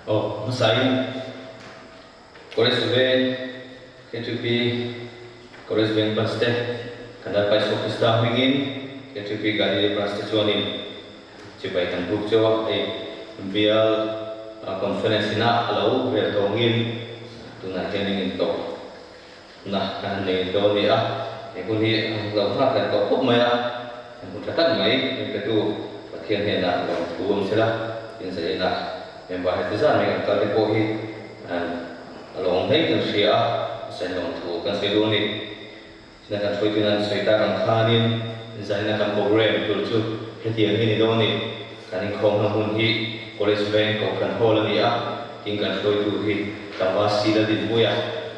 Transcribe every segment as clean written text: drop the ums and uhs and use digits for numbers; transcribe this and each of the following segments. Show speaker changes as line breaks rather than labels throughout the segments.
Aw, hmasain College Veng KTP College Veng Branch te kan Lalpa Isua Krista hmingin KTP Galilee Branch te chuanin chibai kan buk cheu a, hei bial conference ina a lo rel tawngin tunah hianin intawh na kan han nei dawn a ni a, he hun hi an lo nghak leh tawh khawp mai a, he hun tha tak mai min petu Pathian hnenah lawmthu awm sela, inzaina member heti zat mai kan kal te pawh hi a lawm hlei kan hria a, sawi lawmthu kan sawi duh a ni. China kan hruaitun an sawi tak ang khanin zaina kan program tur chu hetiang hi a ni dawn a ni. Kan inkhawmna hmun hi College Veng Kohhran Hall a ni a, tin kan hruaitu hi Tlangval Sila Dinpuia,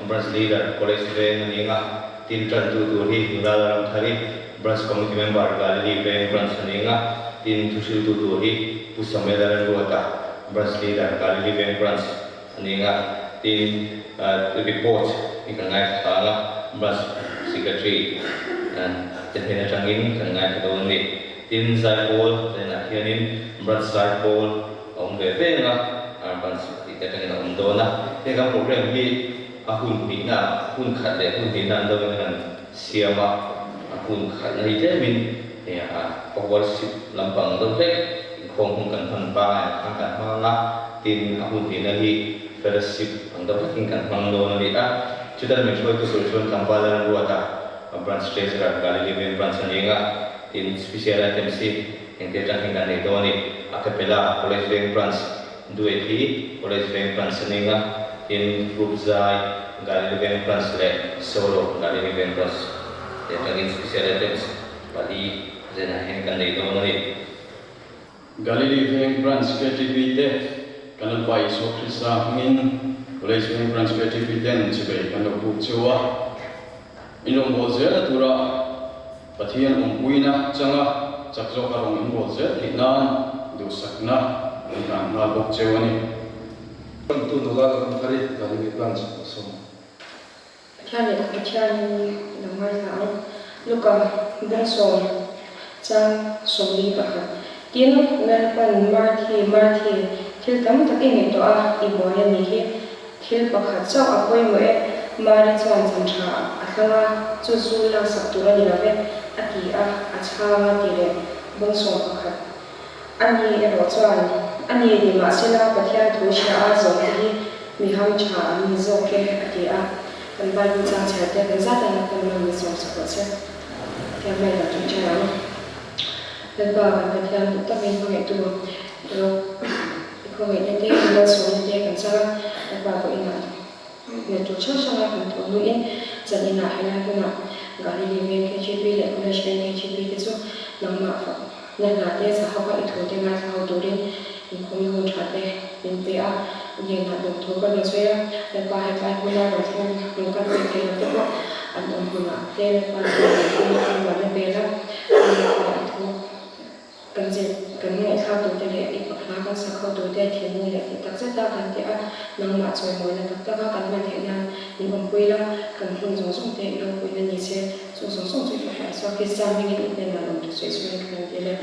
Branch Leader, College Veng a ni ang a, tin tantu tur hi Nula Lalramthari, Branch Committee Member, Galilee Veng Branch a ni ang a, tin thuhriltu tur hi Pu Samuel-a Remruata, Branch Leader, Galilee Veng Branch a ni ang a, tin report hi kan ngaithla ang a, Branch Secretary te hnen atangin kan ngaithla dawn a ni. Tin, Zaipawl hnenah hianin Branch Zaipawl a awm ve ve ang a, Branch tih te atangin a awm dawn a. Heng kan program hi a hun hnihna, hun khat leh hun hnihna an deuhin kan siam a, a hun khatna hi tlemin a worship lampang deuh hlek inkhawm hun kan hman pangai ang khan kan hmang ang a, tin a hun hnihna hi fellowship ang deuh hlekin kan hmang dawn a ni a. Chutan min hruaitu tur chuan tlangval a ruat a, Branch Treasurer, Galilee Veng Branch a ni ang a. Tin, special items hi engti atang hian kan nei dawn a ni. A capella, College Veng Branch, Duet hi College Veng Branch a ning a, tin, Group Zai, Galilee Veng Branch leh Solo, Galilee Veng Branch te atangin special items pali zenah hian kan nei dawn a ni.
Galilee Veng Branch KTP te kan Lalpa Isua Krista hmingin College Veng Branch KTP ten chibei kan lo buk cheu a, in rawngbâwl zêlna tura Pathian awmpuina changa chak zawka rawn inbawl zêl theih nân duhsakna an hlan nghal bawk cheu a ni.
Ṭantu nula la ram thar i Galilee Branch a sawm.
Pathian leh Pathianin lo ngaithla ang. Luka bawngsawm chang 41. Tin, Lalpan, Marthi, Marthi, thil tam tak i ngaihtuah a, i buai a nih hi. Thil pakhat chauh a pawimawh e, Mari chuan chan tha a thlang a, chu chu laksak tur a ni lo ve, a ti a, a chhang a ti leh bawngsawm pakhat. A ni erawh chuan, A ni ni mahsela Pathian thu hria a zawm te hi mi ham tha an ni zawk e, a ti a. Kan Bible chang chhiar te kan zat a, kan rawn ni sawm sak rawh se. Pathian hmai lo ṭawngṭai ang. Lalpa kan Pathian duh takin hmangaihtu rawh i khawngaihna te, i malsawmna te kan chang a, Lalpa pawhin a hna tur hrang hranga kan thawh hnuin zan inah helai hmunah Galilee Veng KGP leh College Veng KGP te chu nangmah fak na hna te sahawka i thu te ngaithla ho turin inkhawmna hun tha te min pe a, hnenah lawmthu ka rawn sawi a, Lalpa hetlai hmuna rawn thleng rawn kal ve thei lo te pawh an awm hmunah te Lalpa hnenah pe la, Lalpa i thu. Kan zir, kan ngaihthlak turte leh i pakhla kan sak ho turte thinlung leh tih tak zet a kan ti a, nangmah chawimawina tak tak a kan hman theih nan min awmpui la, kan hun zawng zawng te i ropuina ni se, chung zawng zawng chu i fahriah Isua Krista hmingin i hnenah lawmthu sawi chungin ka rawn dil e.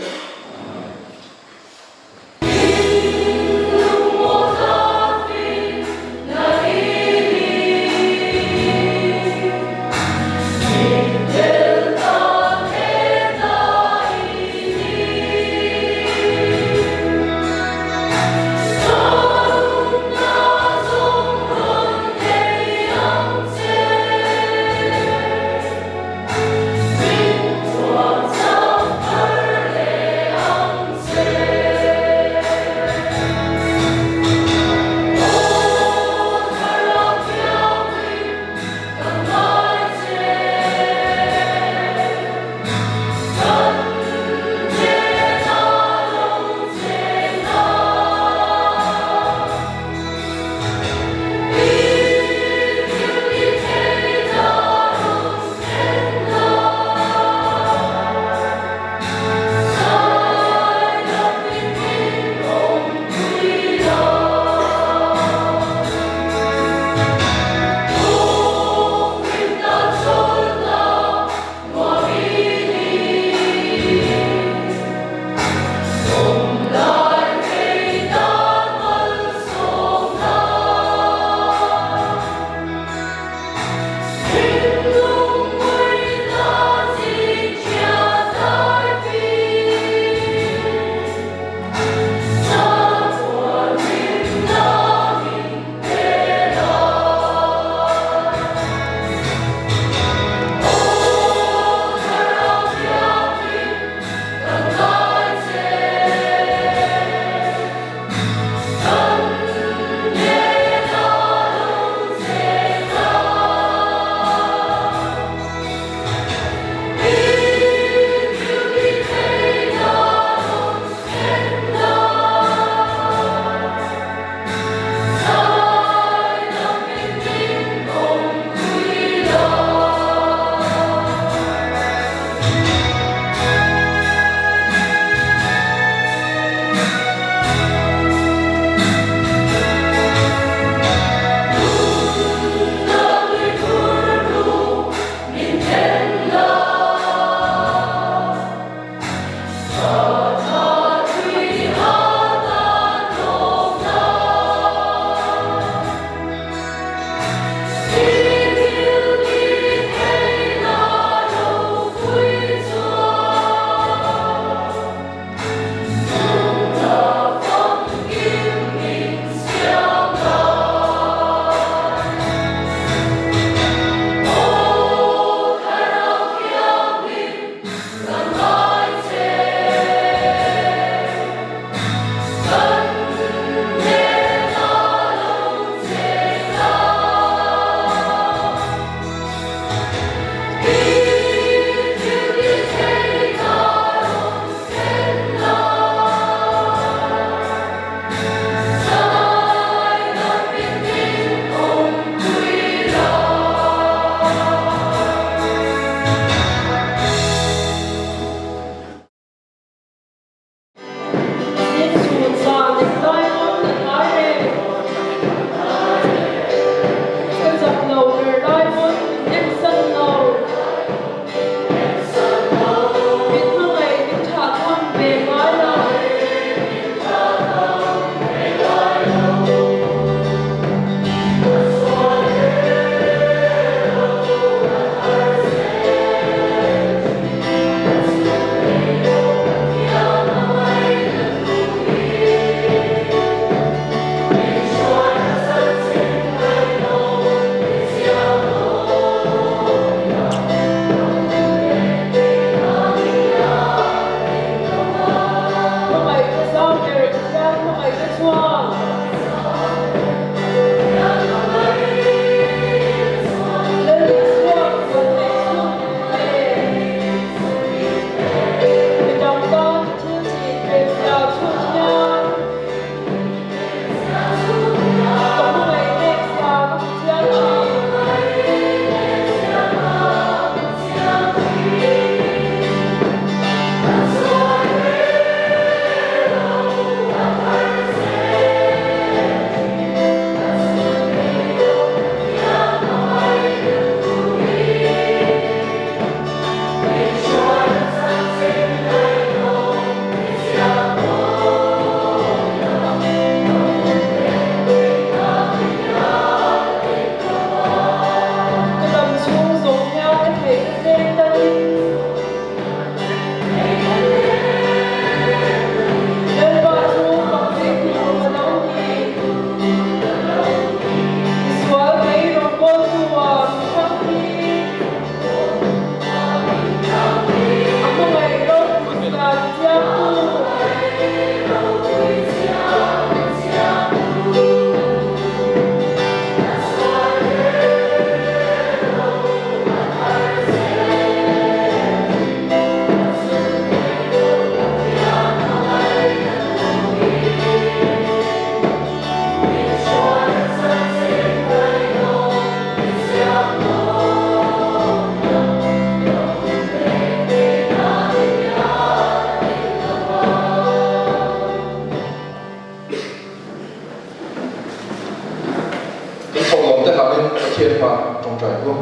Tawngtai u.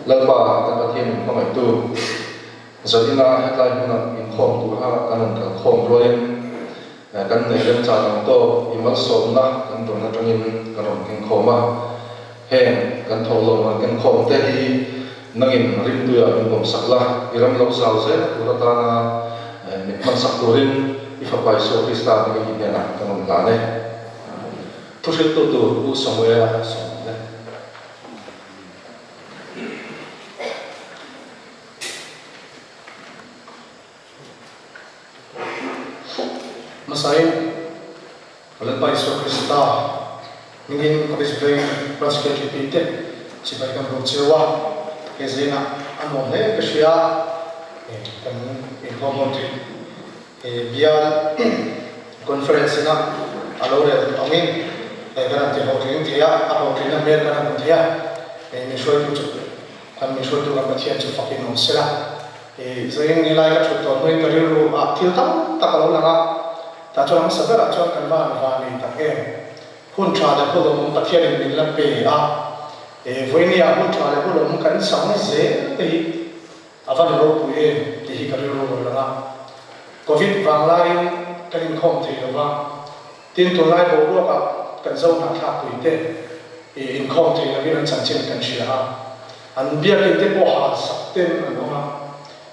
Lalpa kan Pathian min hmangaihtu, Zanina hetlai hmuna inkhawm tura kan rawn kal khawm rualin kan neih remchang ang tawk i malsawmna kan rawn atangin kan rawn keng khawm a. Heng kan thawhlawm rawn keng khawm te hi nangin rimtuia min pawmsak la, i ram lo zau zel tur atana min hmansak turin i Fapa Isua Krista hmingin i hnenah kan rawn hlan e. Thuhriltu tur Pu Samuela sawm le.
Hmasain Lalpa Isua Krista hmingin College Veng Branch KTP te chibai kan bawk cheu a, he zingah a nuam hle ka hria kan inkhawm hawn thin. He bial conference ina a lo rel tawh angin kan han ti hlawhtling thei a, a hlawhtlinna hmel kan han hmu thei a, min hruaitu chu kan min hruaitu kan Pathian chu fakin awm sela. Zain ni lai ka thut tawh hnuin ka rilru ah thil tam tak a lo lang a, tah chuan a hmasa berah chuan kan va han va nei tak em? Hun tha leh hulawm Pathianin min la pe a, vawinia hun tha leh hulawm kan chang zel te hi A van ropui em tih hi ka rilru lo lang a. Covid vang laiin kan inkhawm thei lo va, tin tunlai boruakah kan zo hnahthlakpui te i inkhawm thei lovin an chanchin kan hria a, an biakin te pawh hal sak ten an awm a.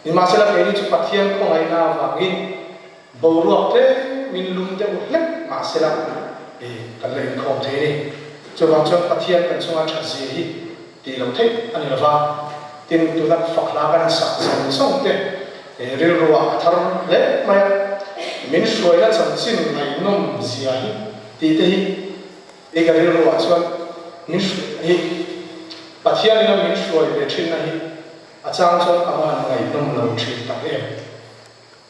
Nimahsela keini chu Pathian khawngaihna avangin boruak tlem min lum deuh hlek mahsela i kan la inkhawm thei a ni. Chuvang chuan Pathian kan chunga that zia hi tih loh theih a ni lova, tin tuna fak hla kan sak zawng zawng te rilru ah a thar hle mai a, min hruaina chanchin ngaihnawm zia hi tih te hi i ka rilru ah chuan min hruaina hi Pathian ina min hruai ve thinna hi a chang chuan a van ngaihnawm lo thin tak em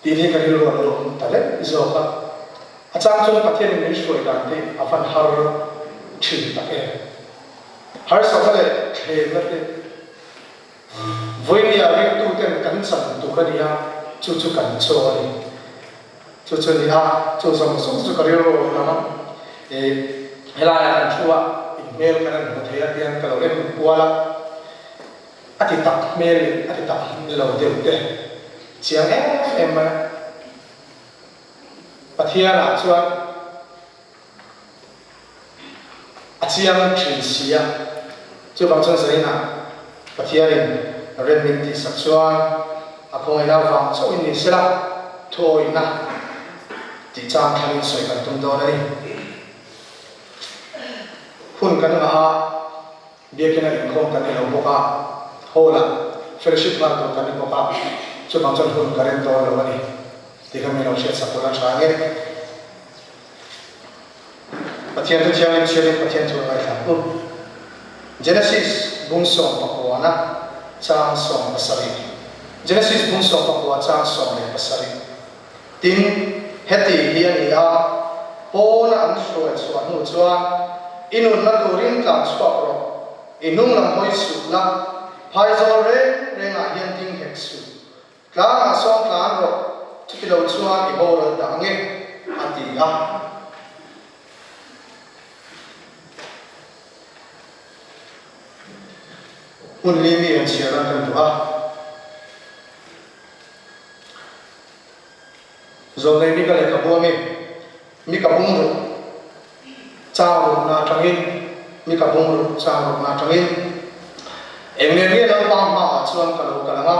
tih hi ka rilru ah lo awm ta lek zawk a, a chang chuan Pathian in min hruai dan te a van har thin tak em. Harsatna leh thlemna te vawinia ringtuten kan chan tur a ni a, chu chu kan chaw a ni. Chu chu a ni a, chu zawng zawng chu ka rilru a lang a. E, helaiah kan thu a, inhmel kan han hmu thei a tiang ka lo en kual a, a ti tak hmel leh a ti tak hmel lo deuh te chiang em em mai a. Pathianah chuan. A chiang thin si a, chuvang chuan zainah Pathianin rem min tihsak chuan a khawngaihna vang chauhin ni sela thuawihna tih chang thlangin sawi kan tum dawn a ni. Hun kan ngah a, biakina inkhawm kan ni lo bawk a, hall-ah fellowship nghal tur kan ni bawk a, chuvang chuan hun ka rem dawn lo a ni tih kha min lo hriatsak ula tha nge. Pathian thu thianghlim chhiarin Pathian thu a ngaithla u. Genesis bung 19 chang 17 Genesis bung 19 chang 17 Tin, heti hi a ni a, pawna an hruai chhuah hnu chuan, I nunna turin tlan chhuak rawh, i hnung lam hawi suh la, phaizawl reng rengah hian ding hek suh. Tlangah sawn tlan rawh, chuti lo chuan i boral dah nge, a ti a. Hmun li mi an chhiar an kan duh a. Zawlnei mi ka lehkhabu a mi, mi ka bung ruh chang rukna atangin, mi ka bung ruh chang rukna atangin, eng nge nge Lalpa hmaah chuan ka lo kal ang a,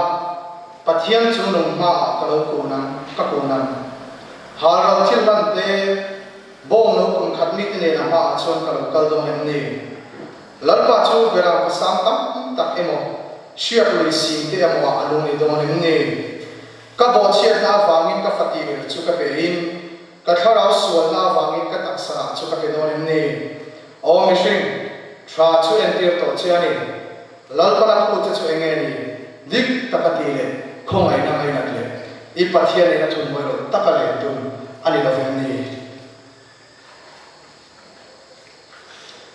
Pathian chu nung hmaah ka lo kun ang, ka kun ang. Halral thil hlan te, bawng lo kum khat mite nena hmaah chuan ka lo kal dawn em ni? Lalpa chu berang pasang tam tak emaw, hriak lui sing te emaw ah a lung ni dawn em ni? Ka bawhchhiatna avangin ka fatir chu ka pe in, ka thlarau sualna avangin ka taksa chu ka pe dawn em ni? Aw mihring, tha chu entir tawh che a ni. Lalpana phute chu enge ni? Dik taka ti leh khawngaihna ngainat leh i Pathianin a thunhmawih loh taka len tum a ni lovem ni?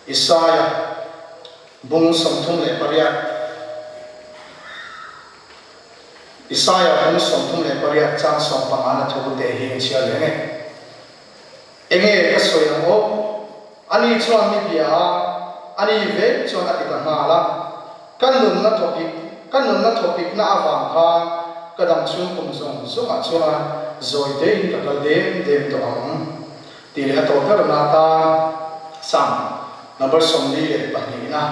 Isaiah bung 38. Isaiah bung 38 chang 15 na thu te hi an chhiar leh nge. Enge ka sawi ang aw? Ani chuan mi bia a, ani vek chuan a ti ta nghal a. Ka nunna thawpik, ka nunna thawpikna avang khan ka dam chhung kum zawng zawngah chuan zawi tein ka kal dem dem tawh ang tih leh a tawh ber na atan Sam number 42 na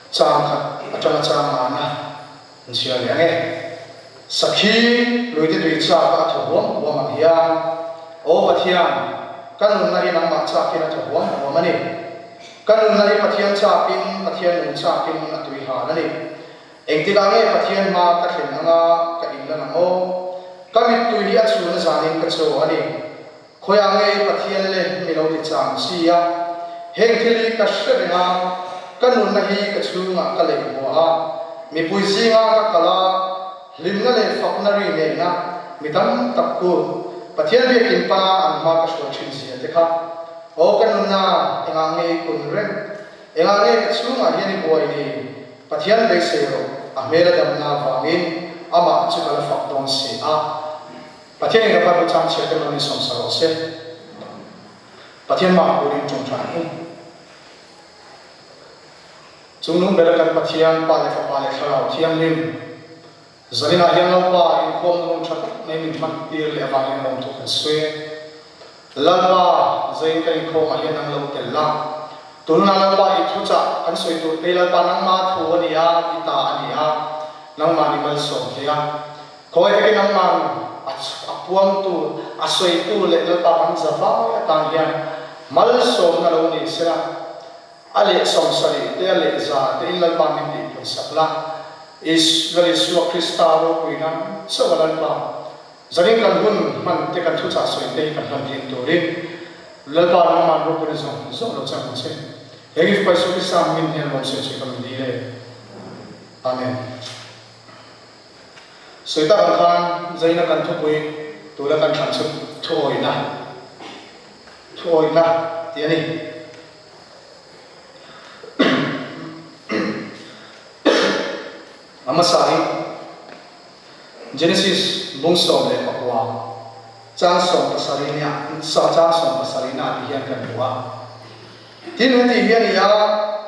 chang khat atanga chang ngana an chhiar leh ang e. Sakhi luite tui chak a a thaw huam huam ang hian, Aw Pathian, ka nunna hi nangmah chakin a thaw huam huam a ni. Ka nunna hi Pathian chakin, Pathian nung chakin a tui han a ni. Engtikah nge Pathian hma ka thlen anga ka inlan ang aw? Ka mittui hi a chhun zanin ka chaw a ni. Khawiah nge Pathian le mi lo ti chang si a? Heng thil hi ka hre reng a, ka nunna hi ka chhungah ka lei hmuah a, mipui zinga ka kal a, hlimna leh fakna ri nena mi tam tak ku Pathian biakin pana an hma ka hruai thin zia te kha. Aw ka nunna, engah nge i kun reng? Engah nge ka chhungah hian i buai ni? Pathian beisei rawh, a hmel a damna avangin amah chu ka la fak dawn si a. Pathian in ka Bible chang chhiar te man in sawmsa rawh se. Pathian mah purin tawngtai ang u. Chungnung bera kan Pathian, Pa leh Fapa leh Thlarau Thianghlim, zaninah hian Lalpa inkhawm nuam tha tak mai min hman tir leh avangin lawmthu kan sawi e. Lalpa, zain kan inkhawmah hian nang lo tel la. Tunah Lalpa i thuchah kan sawi tur phei Lalpa nangma thu a ni a, i ta a ni a, nangmah ni malsawm thei a. Khawi takin nangman a puangtu, a sawitu leh Lalpa kan za vai atan hian malsawmna lo ni sela, a leh 70 te a leh za te in Lalpa min tih phun sak la, Lal Isua Krista ropui nan chauh a Lalpa zanin kan hun hman te kan thuchah sawi te hi kan hlan thin turin Lalpa nangman ropui na zawng zawng lo chang ang che. He Gift Isua Krista min hnen lawm sawi che ka rawn dil e. Amen. Sawi tak ang khan zaina kan thupui tuna kan thlan chu thuawihna, thuawihna tih a ni. A hmasa hi Genesis bung 19 chang 17 nia chang 17 na tih hian kan hmu a. Tin, heti hi a ni a,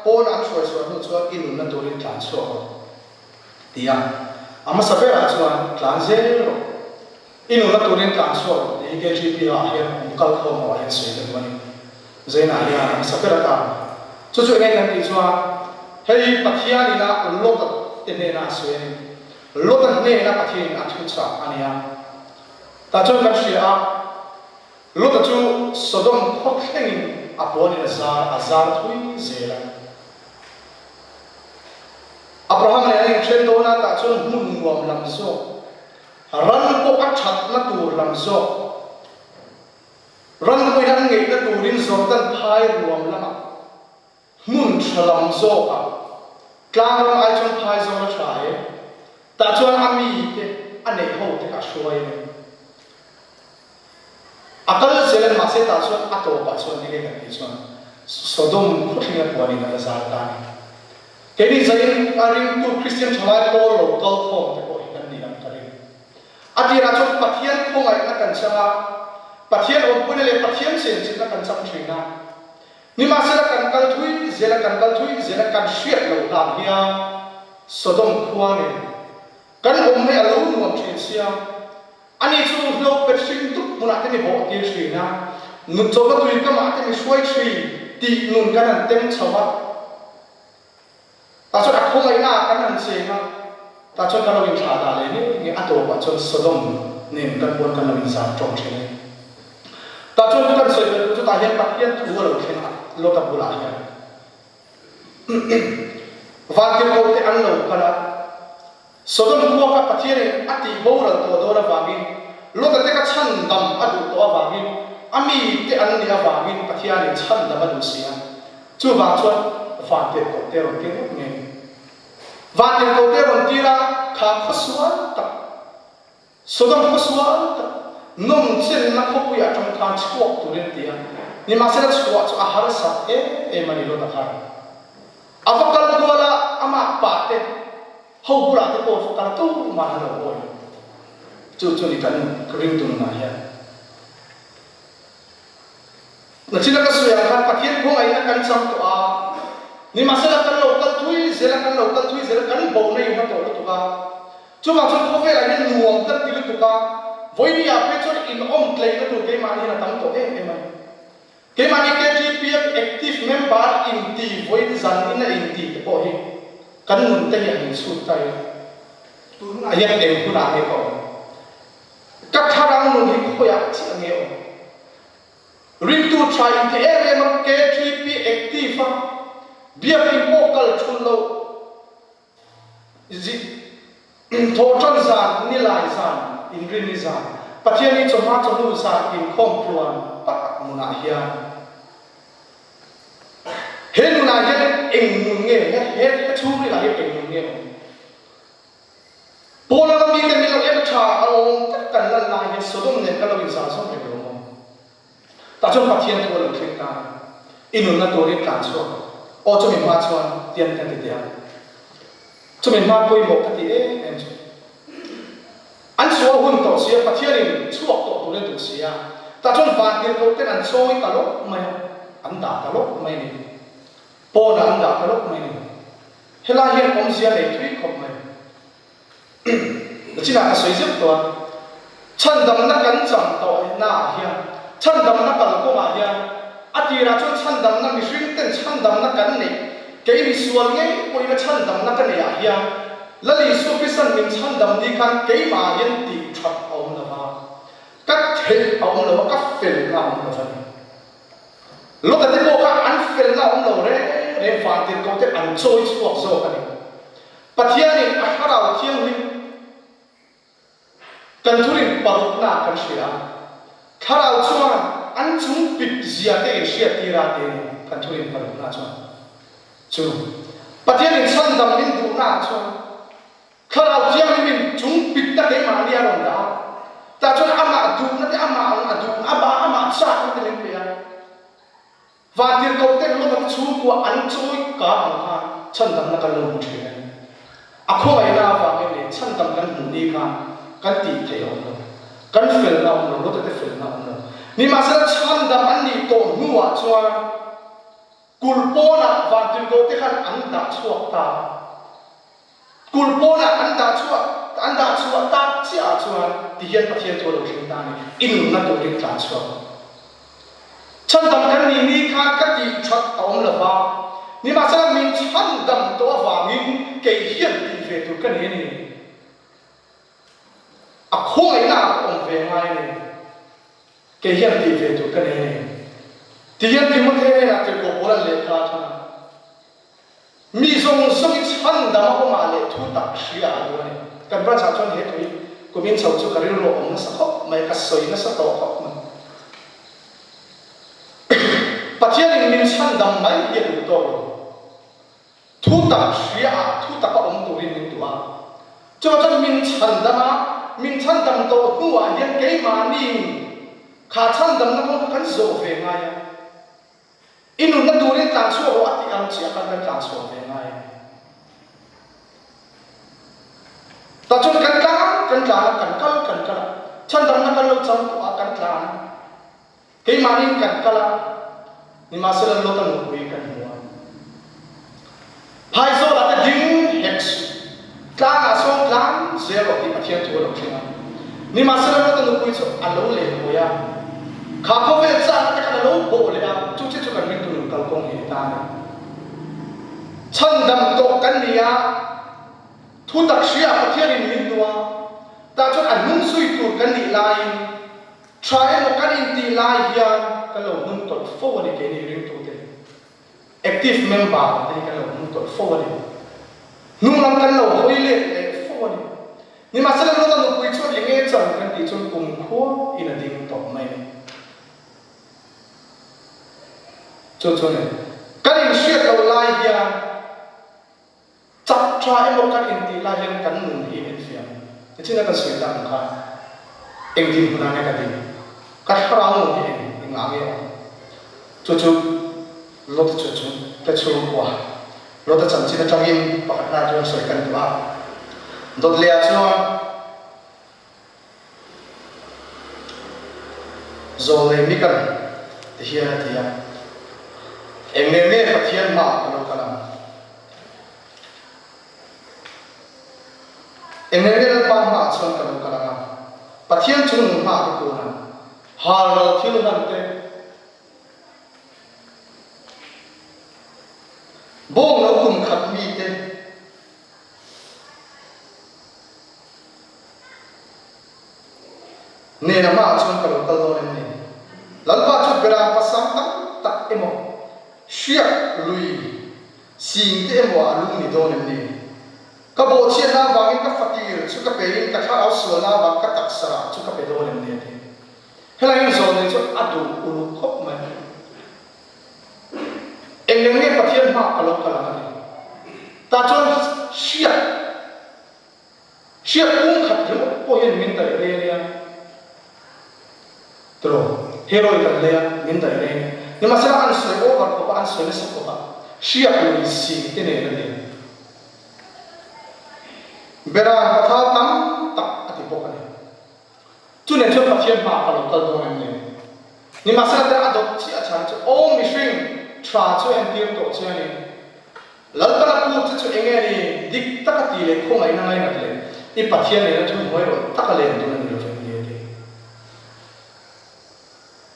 pawn an hruai chhuah hnu chuan i nunna turin tlan chhuak rawh. Ti a, a hmasa berah chuan tlan zel rawh. I nunna turin tlan chhuak rawh tih hi KGP ah hian awm kal khawm ho ah hian sawi ka duh a ni. Zainah hian a hmasa ber atan. Chu chu enge kan tih chuan hei Pathian ina Lota te hnena a sawi a ni. Lota hnena Pathian in a thu chah a nia. Tah chuan kan hria a, Lota chu Sodom khaw thlengin a puanin a zar a zar thui zel a. Abraham nen an inthen dawn a, tah chuan hmun nuam lam zawk, ran pawh a thatna tur lam zawk, ran pawhin an ngeihna turin Jordan phai ruam lamah, hmun tha lam zawkah, tlang ram ai chuan phai zawl a tha e, tah chuan a mite a neih ho te kha a hruai a ni. A kal zel a, mahse tah chuan a tawpah chuan enge kan tih chuan Sodom khawthlenga puanin a la zar ta a ni. Keini zain a ringtu Kristian thalai pawl lo kal khawm te pawh hi kan ni ang ka ring. A tirah chuan Pathian khawngaihna kan chang a, Pathian awmpuina leh Pathian chenchilhna kan chang thin a. Nimahsela kan kal thui zel a, kan kal thui zel a, kan hriat loh hlan hian Sodom khua nen kan awm hi a lo nuam thin sia. Ani chu hlo pet hring dup hmunah te mi bawh tir thin a, nut chawlhna tui kamah te mi hruai thin tih nun kan han tem chho a. Tah chuan a khawngaihna ah kan han cheng a, tah chuan kan lo inthlah dah leh ngei ngei a tawpah chuan Sodom nen kan puan kan lo inzam tawng thin a ni. Tah chuan kan sawi belh chutah hian Pathian thu a lo thleng a, Lota bulah hian. Vantirhkohte an lo kal a. Sodom khua kha Pathianin a tih boral tawh dawn avangin, Lota te kha chhandam a duh tawh avangin, a mite an nih avangin Pathianin chhandam a duh si a. Chuvang chuan vantirhkohte rawn tir ngawt ngei. Vantirhkohte rawn tir a, kha khaw sual tak, Sodom khaw sual tak, nawmchenna khawpuiah atang khan chhuak turin a ti a. Nimahsela chhuah chu a harsat em em a ni Lota khan. A va kal kual a, amah pate ho bulah te pawh va kal tur man a lo awi. Chu chu ni kan ringtu nunah hian. Nachina ka sawi ang khan Pathian khawngaihna kan chang tawh a. Nimahsela kan lo kal thui zel a, kan lo kal thui zel a, kan bo na in a tawh lutuk a. Chuvang chuan khawvelah hian nuam kan ti lutuk a, vawinia phei chuan inawm tleihna tur keimahni hian a tam tawh em em a ni. Keimahni KTPF active member inti vawiin zan in a inti te pawh hi kan nun te hi an inchhut ta ila, tunah hian eng hunah nge ka awm? Ka thlarau nun hi khawiah chiah nge awm? Ringtu tha inti em em a KTP active a biakin pawh kal thun lo zi thawhtan zan nilai zan inrini zan Pathian hi chawhma chawhnu zan inkhawm tluan tak nunah hian he nunah hian eng nun nge he he chhungril ah hian eng nun nge awm? Paul anga mite min lo en tha a awm tak kan lan lai hian Sodom nen kan lo inzal zawk reng lo maw? Tah chuan Pathian thu a lo thleng ta a, i nunna turin tlan chhuak aw chumi hma chuan tian kan ti teh ang. Chumi hma pawimawh ka ti em em chu an chhuah hun tawh sia, Pathianin chhuak tawh turin a duh sia, tah chuan vantirhkoh ten an chawi ta lawk mai a, an dah ta lawk mai a ni. Pawnah an dah ta lawk mai a ni. Helai hian awmzia nei thui khawp mai. Nachinah ka sawi zeuh tawh a, chhandamna kan chang tawh naah hian, chhandamna kalkawngah hian a tirah chuan chhandamna mihring ten chhandamna kan neih, kei misual ngei pawhin a chhandamna ka neih ah hian Lal Isua Krista'n min chhandam ni khan keimah hian tih that a awm lo va, ka theih a awm lo va, ka felna a awm lo va ni. Lota te pawh kha an felna awm lo reng reng vantirhkoh te an chawi chhuak zawk a ni. Pathianin a thlarau thianghlim kan thurin parukna kan hria a, thlarau chuan an chung pip zia te in hriat tir a ti a ni kan thurin parukna chuan. Chu Pathianin chhandam min duhna ah chuan Thlarau Thianghlimin chung pitna keimahni a rawn dah a, tah chuan amah duhna te, amah ang a duhna, amah amah chakna te min pe a. Vantirhkoh ten lawma te chhungkua an chawi kar ang khan chhandamna kan lo hmu thin a ni. A khawngaihna avangin leh chhandam kan hmuh ni khan kan tih theih a awm lo, kan felna a awm lo, lawta te felna a awm lo. Nimahsela chhandam an nih tawh hnuah chuan, Kulh pawnah vantirhkoh te khan an dah chhuak ta a. Kulh pawnah an dah chhuah an dah chhuah tak chiah ah chuan ti hian Pathian chu a lo thleng ta a ni, i nunna turin tlan chhuak. Chhandam kan nih ni khan ka tih that a awm lo va, nimahsela min chhandam tawh avangin kei hian tih ve tur ka nei a ni. A khawngaihna ah ka awm ve ngai a ni. Kei hian tih ve tur ka nei a ni. Ti hian Timothea hnenah tirhkoh pawl an lehkha a thawn a. Mi zawng zawng i chhandam a awmah leh thu tak hria a duh a ni. Kan branch ah chuan he thu hi kum in chho chu ka rilru a awm nasa khawp mai, ka sawi nasa tawh khawp mai. Pathianin min chhandam mai hi a duh tawk lo. Thu tak hria ah thu taka awm turin min duh a. Chuvang chuan min chhandam a, min chhandam tawh hnuah hian keimahniin kha chhandamna kawng kha kan zawh ve ngai a. I nunna turin tlan chhuak rawh a tih ang chiah khan kan tlan chhuak ve ngai a ni. Tah chuan kan tlan kan tlan a, kan kal kan kal a, chhandamna kan lo chang tawh a, kan tlan a. Keimahniin kan kal a, nimahsela Lota nupui kan hmu a. Phaizawlah te ding hek suh, tlangah sawn tlang zel rawh tih Pathian thu a lo thleng a. Nimahsela Lota nupui chu a lo leh hawi a, kha khawvel chakna te khan a lo bawh leh a, chu chiah chu kan ringtu nun kalkawng hi a ni ta a ni. Chhandam tawh kan ni a, thu tak hria Pathianin min duh a, tah chuan a hnung zui tur kan nih laiin, Tha emaw kan intih lai hian kan lo hnung tawlh fo a ni keini ringtute. Active member te hi kan lo hnung tawlh fo a ni. Hnung lam kan lo hawi let leh fo a ni. Nimahsela Lota nupui chuan eng nge chan kan tih chuan kumkhua in a ding tawh mai a ni. Chu chu a ni. Kan inhriat loh lai hian Chak tha emaw kan intih lai hian kan nun hi en fiam. Nichin a kan sawi tak ang khan eng dinhmun ah nge ka din? Ka thlarau nun hi eng engah nge awm? Chu chu Lota chu chu te chhungkua Lota chanchin atangin pakhat hna chuan sawi kan duh a. Dawt leh ah chuan Zawlnei mi kan ti hian a ti a, Eng nge nge Pathian hmaah ka lo kal ang? chuan ka lo kal ang a, Pathian chung nung hma ka kun ang. Halral thil hlan te, bawng lo kum khat mi te, Nena hmaah chuan ka lo kal dawn em ni? Lalpa chu beram pasang tam tak emaw, hriak lui sing te emaw ah lung ni dawn em ni? Ka bawhchhiatna avangin ka fatir chu ka pein ka thlarau sualna avang ka taksa rah chu ka pe dawn em ni a ti. Helaiin zawlnei chu a duh uluk khawp mai. Eng eng nge Pathian hmaah ka lo kal ang a ti. Tah chuan hriak Hriat kung khat ringawt pawh hian min daih rei a nia. Tiraw, hero-i kan lei a, min daih rei a nia. Nimahsela an sawi over khawp a, an sawi nasa khawp a, hriat lui si te nen a ni. Beram pathal tam tak a ti bawk a ni. Chu nen chuan Pathian hmaah ka lo kal dawn em ni? Nimahsela te a dawt chiah chhan chu aw mihring tha chu entir tawh che a ni. Lalpan a put che chu eng nge ni? Dik taka ti leh khawngaihna ngainat leh i Pathian nena thu hnuai rawlh taka len dun a ni lo vem ni a ti.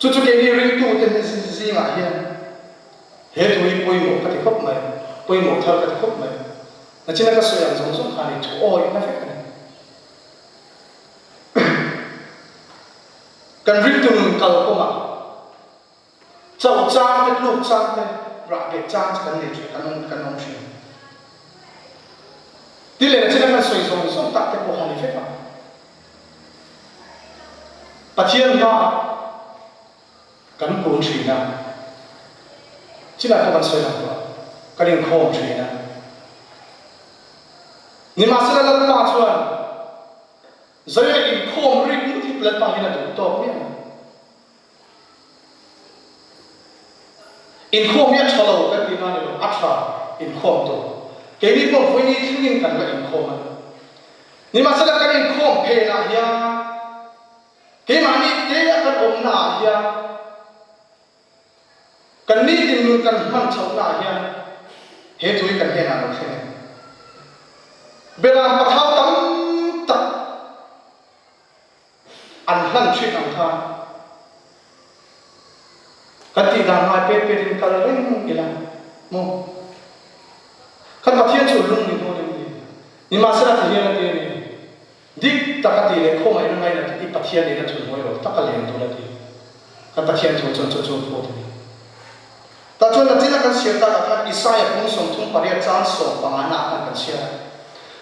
Chu chu keini ringtute zingah hian he thu hi pawimawh ka ti khawp mai, pawimawh thar ka ti khawp mai. Nachina ka sawi ang zawng zawng kha ni thu awihna vek a ni. Kan ringtu nun kal kawngah chauh chang te, tluk chang te, rah bet chang chu kan nei thin, kan awm kan awm thin. Ti leh chin a kan sawi zawng zawng tak te pawh a ni vek ang. Pathian hmaah kan kun thin a, chinah pawh kan sawi lang tawh a, kan inkhawm thin a. Nimahsela Lalpa chuan Zaia inkhawm rik ngawt hi Lalpa hian a duh tawk miah lo. Inkhawm hi a tha lo kan tih na ni lo, a tha inkhawm tawh. Keini pawh vawiini thlengin kan la inkhawm a ni. Nimahsela kan inkhawm phenah hian keimahni te a kan awmna ah hian Kan nitin nun kan hman chhohna ah hian he thu hi kan hnenah lo thleng em? Beram pathau tam tak an hlan thin ang khan kan tih dan ngai pet pet in kal reng ila maw? Kan Pathian chu lung ni dawn em ni? Nimahsela ti hian a ti a ni. Dik tak a ti leh khawngaihna ngainat i Pathian nen a thunhnuai rawh tak a leng tur a ti. Kan Pathian thu chuan chu chu phut a ni. Tah chuan nachin a kan chhiar takah khan Isaiah bung 38 chan 15 na ah khan kan chhiar a.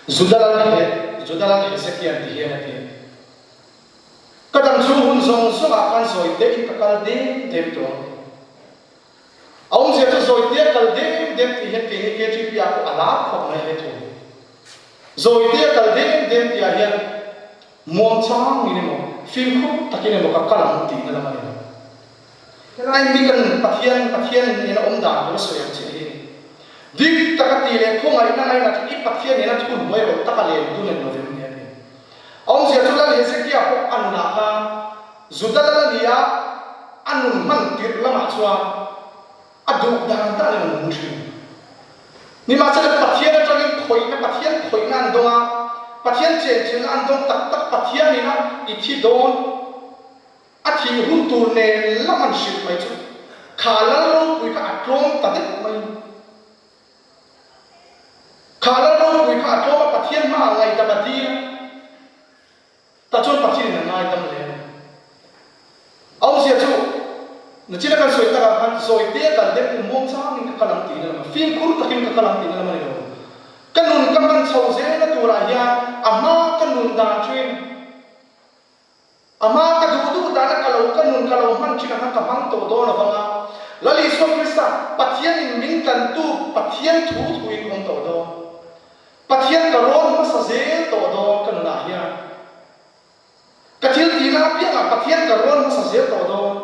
Juda lal he Juda lal Hezekia'n ti hian a ti. Ka dam chhung hun zawng zawngah khan zawi te in ka kal dem dem tawh ang ti. A awmzia chu zawitea kal dem dem tih hian keini KTP ah pawh a lar khawp mai he thu hi. Zawitea kal dem dem tih ah hian muangchangin emaw fimkhur takin emaw ka kal ang tihna lam a ni lo. Helai mi kan Pathian Pathian nena awm dan tur a sawi ang chiah hi a ni. Dik taka tih leh khawngaihna ngainat hi Pathian nena thun hnuai rawlh taka len dun en lovem ni a ti. A awmzia chu Lal Hezekia pawh a nunah khan Juda lal a ni a, a nun hman tirh lamah chuan a duh dan dan in a nung thin. Nimahsela Pathian atangin khawihna, Pathian khawihna an dawng a, Pathian chenchilhna an dawng tak tak, Pathian ina i thi dawn, a thih hun tur nen lam an hrilh mai chu kha lal ropui kha a tlawm ta deuh mai. Kha lal ropui kha a tlawm a, Pathian hmaah ngaihdam a dil a. Tah chuan Pathian in a ngaidam hle a ni. A awmzia chu, nachina kan sawi takah khan zawite a kal deuh in muang changin ka kal ang tihna lam a, fimkhur takin ka kal ang tihna lam a ni lo. Ka nun ka hman chho zelna turah hian a hma ka nun dan thin, a hma ka duh duh dana ka lo ka nun ka lo hman thin ang khan ka hmang tawh dawn lo vang a, Lal Isua Krista, Pathian in min tlantu Pathian thu thuin ka awm tawh dawn. Pathian ka rawn hmasa zel tawh dawn ka nunah hian. Ka thil tihna apiangah Pathian ka rawn hmasa zel tawh dawn.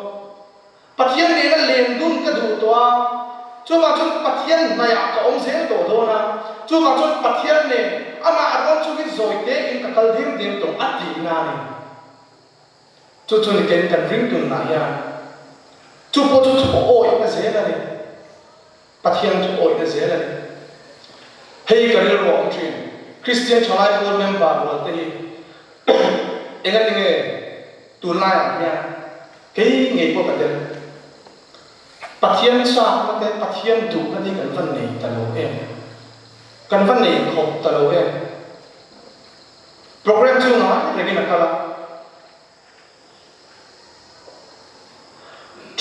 Pathian nena len dun ka duh tawh a, chuvang chuan Pathian hnaihah ka awm zel tawh dawn a, chuvang chuan Pathian nen amah a rawn chungin zawi tein ka kal dim dim tawh a tihna a ni. Chu chu ni ken kan ring tunah hian chu pawh chu thu awihna zel a ni. Pathian thu awihna zel a ni. Hei ka rilru a awm thin. Kristian thalai pawl member rual te hi. Engatinge tunlaiah hian kei ngei pawh ka tel? Pathian chakna te, Pathian duhna te hi kan va nei ta lo em? Kan va nei khawp ta lo em? Program chu ngai rengin a kal a.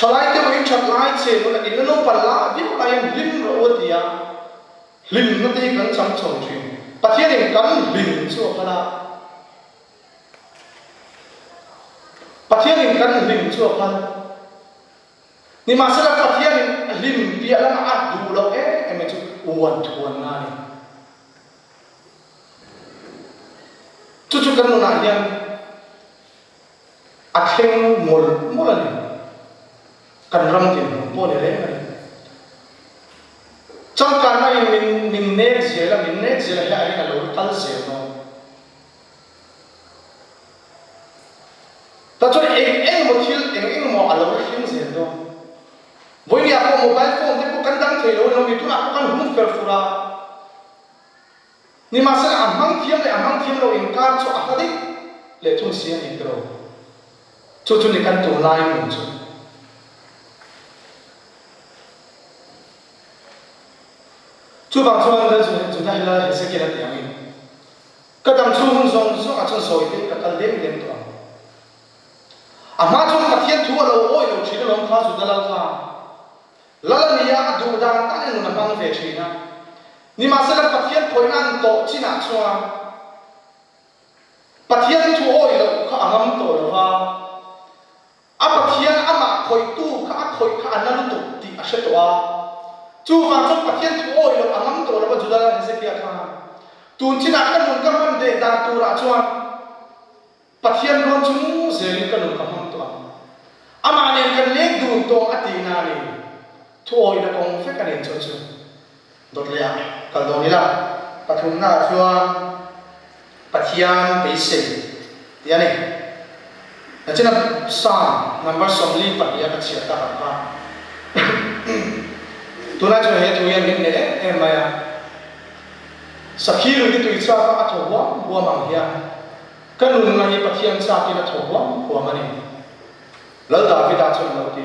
Thalai te uin that lai che nula in la naupan la viau laiin hlim rawh u a ti a, hlimna te hi kan chang chho thin. Pathianin kan hlim chu a phal a. Pathianin kan hlim chu a phal. Nimahsela Pathianin a hlim piah lamah a duh loh em em chu uan thuanna a ni. Chu chu kan nunah hian a thleng mawlh mawlh a ni. Kan ram dinhmun pawh ni reng a ni. Changkanna in min min nek zel a, min nek zel a, hei aiin a lo kal zel dawn. Ta chuan eng eng maw thil eng eng maw a lo thleng zel dawn. Vawinia pawh mobile phone te pawh kan dang thei lo a ni lo mi tunah pawh kan hum fer fur a. Nimahsela a hmang thiam leh a hmang thiam lo inkar chu a hla daih leh thung si a ni tiraw. Chu chu ni kan tunlai nun chu. Chuvang chuan Juda Hela Hezekiel a ti angin. Ka dam chhung hun zawng zawngah chuan sawi te ka kal deng deng tawh ang. A hma chuan Pathian thu a lo awi lo thin alawm kha Juda lal kha. Lal a nia a duh dan tan in nun a hmang ve thin a. Nimahsela Pathian khawihna an tawh chinah chuan Pathian thu awi loh kha a ngam tawh lo va. A Pathian amah khawihtu kha a khawih kha a na lutuk tih a hre tawh a. Chuvang chuan Pathian thu awi loh a ngam tawh lo a Juda lal Hezekia khan tun chinah ka nun ka hman deh dan turah chuan Pathian rawn chung zelin ka nun ka hmang tawh ang. Amah nen kan leng dun tawng a tihna a ni. Thu awihna kawng vek a ni chu chu. Dawt leh ah kal dawn ila. Pathumna ah chuan Pathian beisei tih a ni. Nachina Psalm number 42 a ka chhiar tak ang kha. Tunlai chuan he thu hian min hneh em em mai a. Sakhi lui te tui chak a a thaw huam huam ang hian ka nunna hi Pathian chakin a thaw huam huam a ni. Lal Davida chuan a lo ti.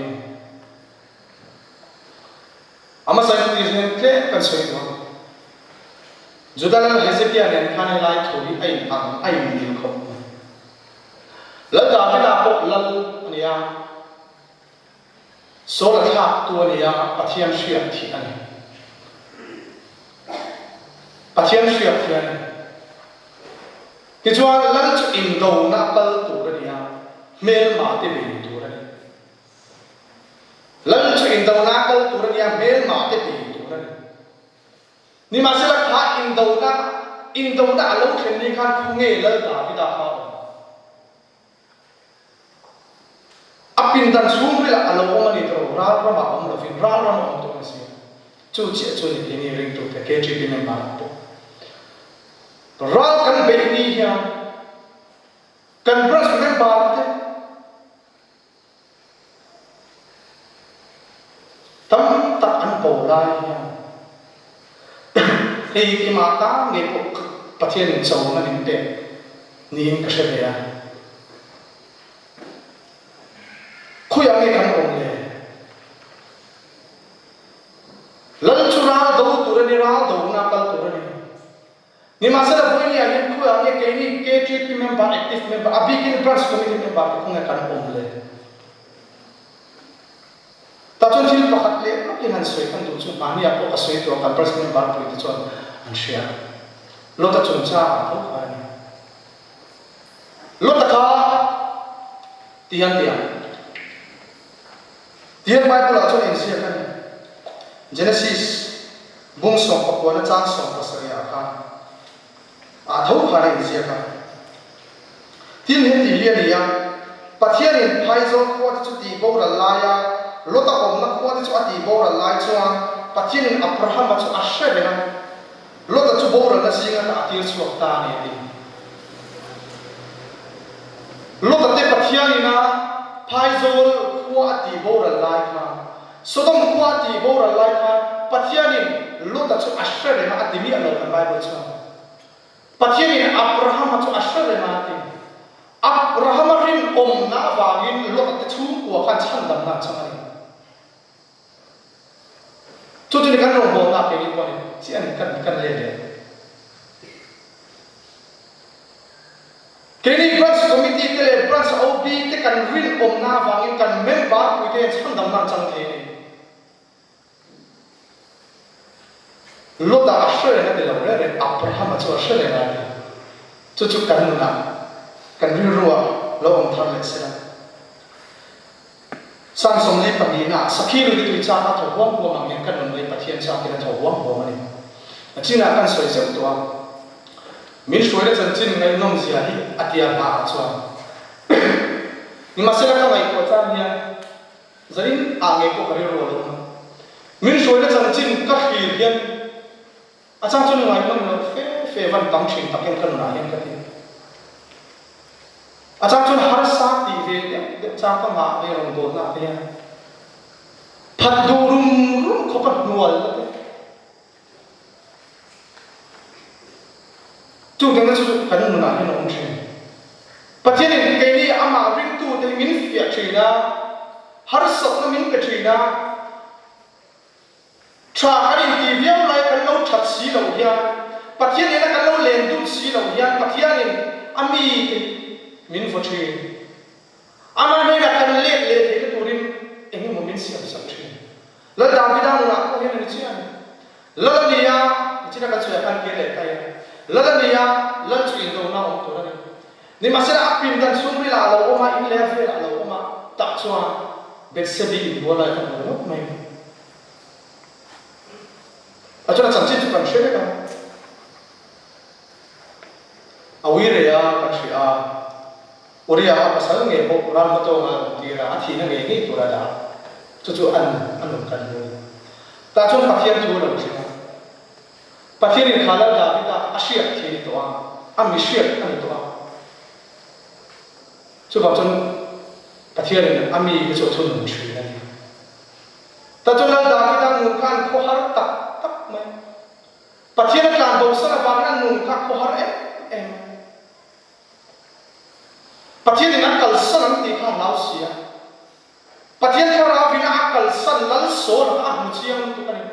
A hmasa in ti hlem tlem kan sawi duh ang. Juda lal Hezekia nen khan helai thu hi a in ang, a in mil khawp mai. Lal Davida pawh lal a ni a, Saul a thlak tu a ni a, Pathian hriat thih a ni. Pathian hriat thih a ni. Tichuan lal chu indona kal tur a ni a, hmelma te bei tur a ni. Lal chu indona kal tur a nia, hmelma te bei tur a ni. Nimahsela kha indona, indona a lo thlen ni khan khu nge Lal Davida kha a awm? A pindan chhungrilah a lo awm a ni tawh, ral ramah awm lovin ral rama awm tawh a ni si a. Chu chiah chu ni keini ringtute KTP member ah pawh ral kan beih ni hian kan branch member te, Tam tak an bo lai hian hei hi keimah tan ngei pawh Pathianin chona min pek niin ka hre ve a. Khawiah nge kan awm le? Lal chu ral do tur a ni, ral dona kal tur a ni. Nimahsela Vawinia hian khuaah nge keini KTP member, active member, a bikin branch committee member te khawnge kan awm le? Tah chuan thil pakhat leh lawkin han sawi kan duh chu hmahniah pawh ka sawi tawh a, kan branch member pui te chuan an hria. Lota chungchang ah tho khan a ni. Lota kha ti hian ti ang. Tihian Bible ah chuan inziak a ni. Genesis. Bung sawmpakuana chang 17 ah khan ah tho khan a inziak a. Tin, heti hi a ni a, Pathianin phaizawl khua te chu tih boral laia Lota awmna khua te chu a tih boral lai chuan Pathianin Abrahama chu a hre reng a, Lota chu boralna zinga ta a tir chhuak ta a ni a ti. Lota te Pathianin a phaizawl khua a tih boral lai khan Sodom khua a tih boral lai khan Pathianin Lota chu a hre reng a, a ti miah lo kan Bible chuan. Pathianin Abrahama chu a hre reng a, a ti. Abrahama rinawmna avangin Lota te chhungkua khan chhandamna an chang a ni. Chu chu ni kan rawngbawlna keini pawh ni chiah a ni kan kan let leh. Keini Branch Committee te leh Branch OB te kan rinawmna avangin kan member puite hian chhandamna an chang thei a ni. Lota a hre reng a ti lo reng reng, Abrahama chu a hre reng a ti. Chu chu kan nunah, kan rilruah lo awm thar leh se la. Psalm 42 ah, Sakhi lui te tui chak a thaw huam huam ang hian kan nun mai Pathian chakin a thaw huam huam a ni. A chinah kan sawi zeuh tawh a, min hruaina chanchin ngaihnawm zia hi a tia hma ah chuan. Nimahsela ka ngaihtuah chang hian Zanin ah ngei pawh ka rilru a lo awm a. Min hruaina chanchin ka hlir hian a chang chuan ngaihnawm loh fe fe van tam thin tak hian ka nunah hian ka ti. A chang chuan harsa tih ve deuh deuh chang ka ngah ve rawn dawlna ah te hian phat duh rum rum khawp a hnual na te. Chutiangte chu kan nunah hian a awm thin. Pathianin keini amah ringtute hi min fiah thin a, harsatna min pe thin a, tha kan inti viau lai kan lo that si loh hian, Pathian nena kan lo len dun si loh hian Pathianin a mite hi min vaw thin. Amah hnenah kan let leh theihna turin eng emaw min siamsak thin. Lal Davida nunah pawh hian a ni chiah a ni. Lal a ni a, nichina kan sawi ah khan kir leh ta ila. Lal a ni a, Lal chu indona awm tur a ni. Nimahsela a pindan chhungril ah a lo awm a, in leh a velah a lo awm a, tah chuan Bethsebi inbual lai kha hmu ngawt mai a ni. A chuan a chanchin chu kan hre vek a. A ui rei a, kan hria a. Uria a pasal ngei pawh ral hmatawnga a rawn tir a, a thihna ngei ngei tur a dah. Chu chu an a nun kan hmu a ni. Tah chuan Pathian thu a lo thleng a. Pathianin kha Lal Davida a hriat thi a ni tawh a, a mi hriat a ni tawh a. Chuvang chuan Pathianin a mi te chu a thunun thin a ni. Tah chuan Lal Davida nun khan khawhar tak tak mai. Pathian a tlan bosan avangin a nun kha khawhar em em a. Pathianin a kalsan an tih kha a hlau si a. Pathian thlarau in a kalsan Lal Saul-a kha a hmu chiang lutuk a ni.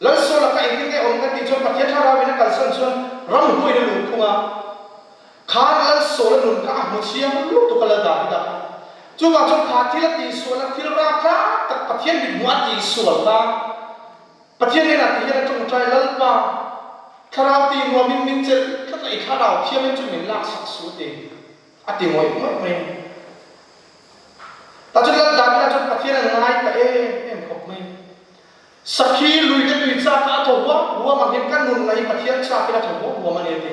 Lal Saul-a kha engtin nge awm kan tih chuan Pathian thlarau in a kalsan chuan ramhuaiin a luh phung a. Khan Lal Saul-a nun kha a hmu chiang lutuk a Lal Davida kha. Chuvang chuan kha thil a tihsual a, thil rapthlak tak Pathian mithmuh a tihsual kha Pathian hnenah ti hian a tawngtai, Lalpa, thlarau ti nuamin min chelh tlat a, i thlarau thiamin chu min laksak suh ti a ti ngawih ngawih mai a. Tah chuan Lal Davida chuan Pathian a ngai ta em em khawp mai. Sakhi lui te tui chak kha a thaw huam huam ang hian ka nunna hi Pathian chakin a thaw huam huam a ni a ti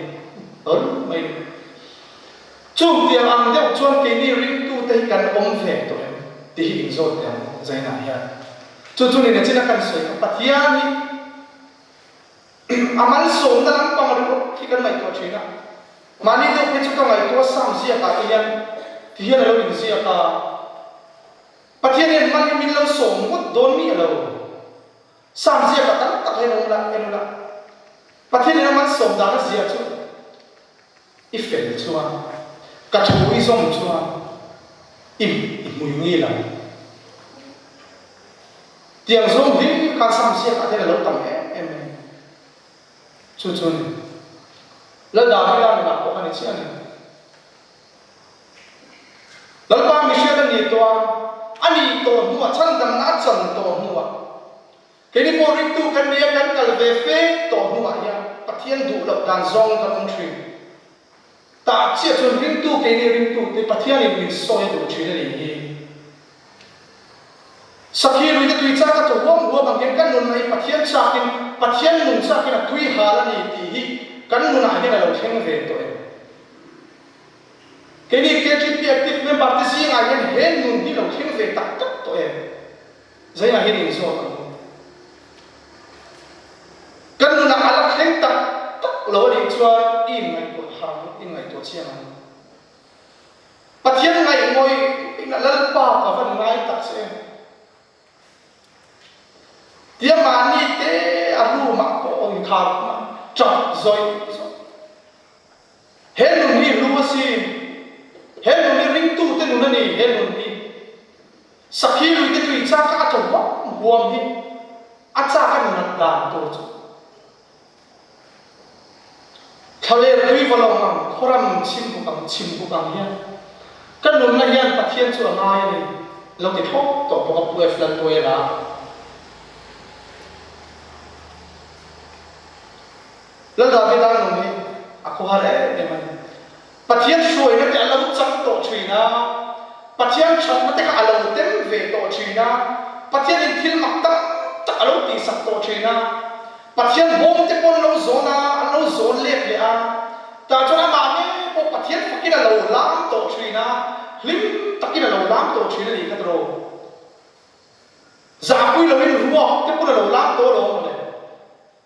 hlawl mai. Chung tiang ang deuh chuan keini ringtute hi kan awm ve tawh em tih hi inzawt teh ang Zainah hian. Chu chu nina chin a kan sawi kha Pathian hi a malsawmna lampang ringawt hi kan ngaihtuah thin a. Mahni deuh phei chu ka ngaihtuah sam ziakah te hian ti hian a lo inziak a. Pathian hian hman hi min lo sawm ngawt dawn mi a lo. Sam ziakah tam tak hian awm la, en ula. Pathian in a malsawm dan a ziah chu I fel chuan, ka thu i zawm chuan i i hmui ngil ang. Tiang zawng hlim khan sam siakah hian a lo tam em em mai. Chu chu a ni. Lal Davida nunah pawh kha ni chiah a ni. Lalpa mihriat a ni tawh a, a nih tawh hnuah, chhandamna a chan tawh hnuah, Keini pawh ringtu kan nia kan kal ve fe tawh hnuah hian Pathian duh loh dan zawng kan awm thin. Tah chiah chuan ringtu keini ringtu te Pathianin min sawi a duh thin a nih hi. Sakhi lui te tui chak a thaw huam huam ang hian kan nunna hi Pathian chakin Pathian nung chakin a tui hal a ni tih hi kan nunah hian a lo thleng ve tawh em? Keini KTP active member te zingah hian he nun hi lo thleng ve tak tak tawh em? Zainah hian inzawt ang u. Kan nunah a la thleng tak tak lo a nih chuan i inngaihtuah har ang u, i inngaihtuah chiang ang u. Pathian ngaihngawih inah Lalpa ka van ngai tak che em? Tia mahni te a room ah pawh awm khar khum a, tap zawih zawih. He nun hi hlu a si. Sakhi lui te tui chak a tlo huam huam hi a chak a nat dan tur chu Thlaler tui va lo ang khawram chim buk ang chim buk ang hian ka nunna hian Pathian chu a ngai a ni lo ti thlawp tawh bawk a Pu F Laltuaia. Lal Davida nun hi a khuhar em em a ni. Pathian hruaina te a lo chang tawh thin a, Pathian thatna te kha a lo tem ve tawh thin a, Pathianin thil mak tak tak a lo tihsak tawh thin a, Pathian bawm te pawh an lo zawn a, an lo zawn let leh a, tah chuan amah ngei pawh Pathian fakin a lo lam tawh thin a, hlim takin a lo lam tawh thin a nih kha tawh. Zahpui loin ruak te pawn a lo lam tawh alawm mawle.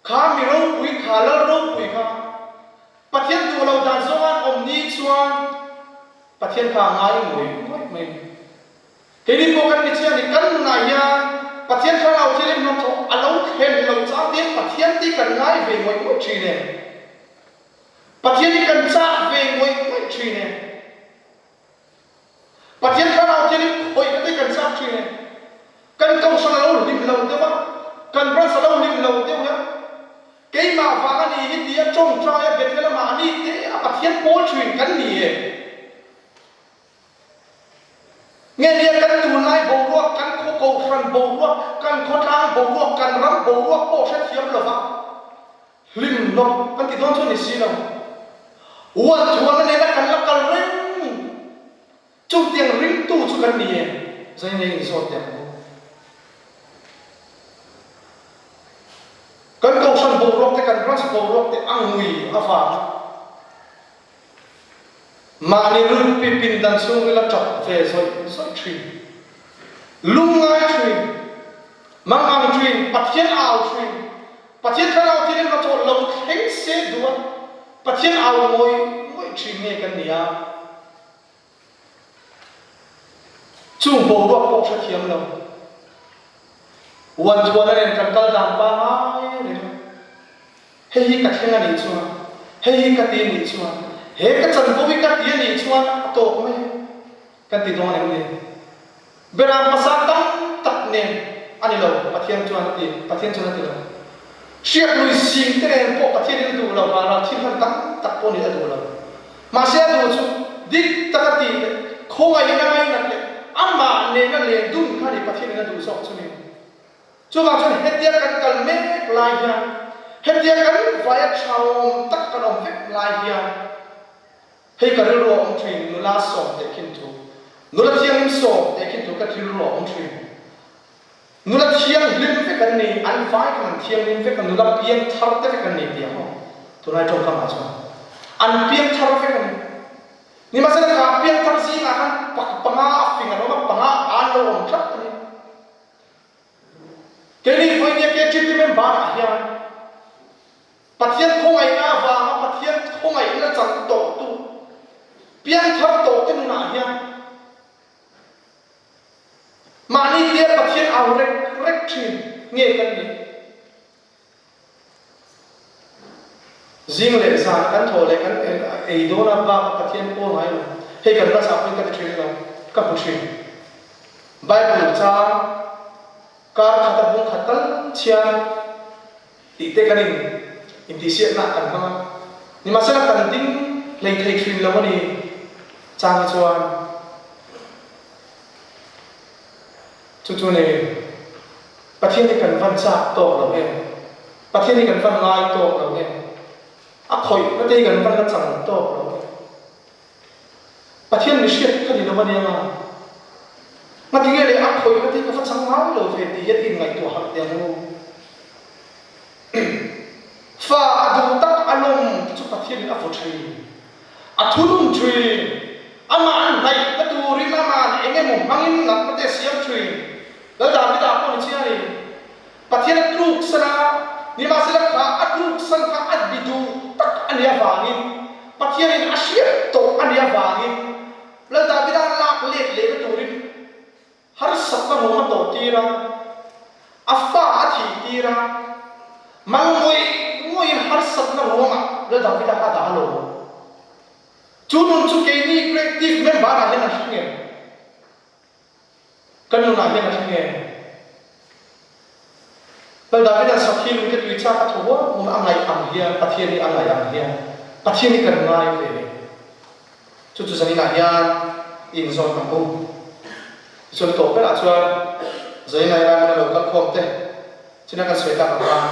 Kha mi ropui kha lal ropui kha Pathian duh lo dan zawng an awm ni chuan Pathian kha a ngai ngawih ngawih mai. Keini pawh kan ni chiah a ni, kan nunah hian Pathian thlarau thil hnathawh a lo thlen lo chang te Pathian te kan ngai ve ngawih ngawih thin e. Pathian hi kan chak ve ngawih ngawih thin e. Pathian thlarau thil in khawih na te kan chak thin e. Kan kohhran a lo hlim lo deuh a, kan branch a lo hlim lo deuh a, keimah vang a ni hi tia tawngtai a Bethel a mahni te a Pathian pawl thin kan ni e. Nge nia kan tunlai boruak, kan khaw kohhran boruak, kan khawtlang boruak, kan ram boruak pawh hrethiam lova hlim lo kan ti dawn chu a ni si lo. Uan thuan a nena kan la kal reng. Chutiang ringtu chu kan ni e, zai nei inzawt teh ang u. Kan kohhran boruak te, kan branch boruak te a ngui avanga mahni rulpi pindan chhungril a tap ve zawih zawih thin, lungngai thin, mangang thin, Pathian au thin, Pathian thlarau thil in hnathawh lo thleng se duh a, Pathian au ngawih ngawih thin nge kan ni a. Chung boruak pawh hrethiam lo. Uan chuan a nen kan kal dan pangai reng a. Hei hi ka thleng a nih chuan, hei hi ka ti a nih chuan, he ka chanvo hi ka ti a nih chuan a tawk mai kan ti dawn em ni? Beram hmasa tam tak nen a ni lo, Pathian chuan a ti, Pathian chuan a ti lo. Hriatlui sing te nen pawh Pathian in a duh lo, vanral thil hman tam tak pawh nih a duh lo. Mahse a duh chu dik taka tih leh khawngaih in a ngainat leh amah nena len dun kha a ni Pathian in a duh zawk chu ni. Chuvang chuan hetia kan kal mek lai hian, hetia kan vaia thaawm tak kan awm vek lai hian, Hei ka rilru a awm thin, nula sawm teh khin thu. Nula thianghlim sawm teh khin thu ka rilru a awm thin. Nula thianghlim vek an ni, an vai khan an thianghlim vek a, nula piang thar te vek an ni tih ang aw. Tunlai tawngkam ah chuan an piang thar vek a ni. Nimahsela kha piang thar zingah khan panga a fing an awm a, panga an lo awm tlat a ni. Keini vawinia KTP member ah hian Pathian khawngaihna avanga Pathian khawngaihna chan tawhtu, piangthar tawhte nunah hian mahni tia Pathian au rek rek thin nge kan nih? Zing leh zan kan thawh leh kan ei dawn a bak a Pathian pawl ngai lo. Hei kan rasa pawhin ka ti thin lo, ka hmu thin. Bible chang kar khat a bung khat tal chhiar Tih te kan in intihsiakna kan hmang a, nimahsela kan ding hlei thei thin lo a ni chang hi chuan chu chu ni Pathian hi kan van chak tawk lo em, Pathian hi kan van ngai tawk lo em, a khawihna te hi kan van la chang tawk lo em. Pathian mihriat ka ni lo a nia nga. Ngatinge leh a khawihna te hi ka va chang ngai lo ve tih hian inngaihtuah harh teh ang u. Fa a duh tak a lawm te chu Pathianin a vaw thin. A thunun thin. Amah an hnaihna turin ama'n eng emaw hmangin natna te a siam thin. Lal Davida pawh ni chiang a ni. Pathian a tluksan a, nimahsela kha a tluksan kha a bi duh tak a nih avangin, Pathianin a hriat tawh a nih avangin, Lal Davida lak let lehna turin harsatna rawng a tawh tir a, a fa a thih tir a, mal ngawih ngawih harsatna ruangah Lal Davida kha a dah a lo. Chu nun chu keini creative member ah hian a hring em? Kan nunah hian a thleng em? Lal Davida'n sakhi lungte tui chak a tho huam huam a ngaih ang hian Pathian hi a ngaih ang hian Pathian hi kan ngai ve. Chu chu zaninah hian i inzawn ang u. Tichuan tawp berah chuan zaninah hi Raimuna lo kal khawm te china kan sawi tak ang khan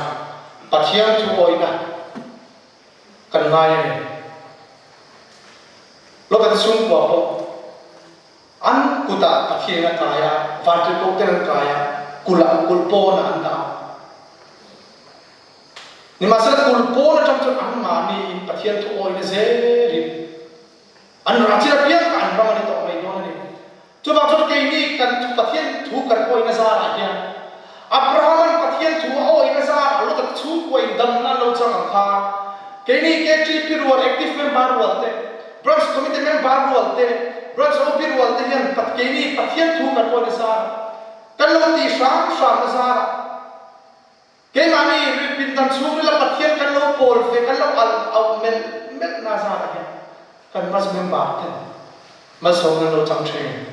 Pathian thu awihna kan ngai a ni. Lota te chhungkua pawh An kutah Pathian a kai a, vantirhkoh ten an kai a, kulh ah kulh pawnah an dah a. Nimahsela kulh pawn atang chuan anmahni in Pathian thu awina zelin an rah chin apiang kha an ram a ni tawh mai dawn a ni. Chuvang chuan keini kan thu Pathian thu kan awina zarah hian Abraham-an Pathian thu a awina zarah Lota te chhungkua in damna an lo chang ang kha keini KTP rual active member rual te Branch Committee member rual te, Branch OP rual te hian keini Pathian thu kan awi nasa a, kan lo ti hram hram nasa a, keimahni pindan chhungrila Pathian kan lo pawl ve, kan lo al auh melh melh na zarah hian kan branch member ten malsawmna an lo chang thin.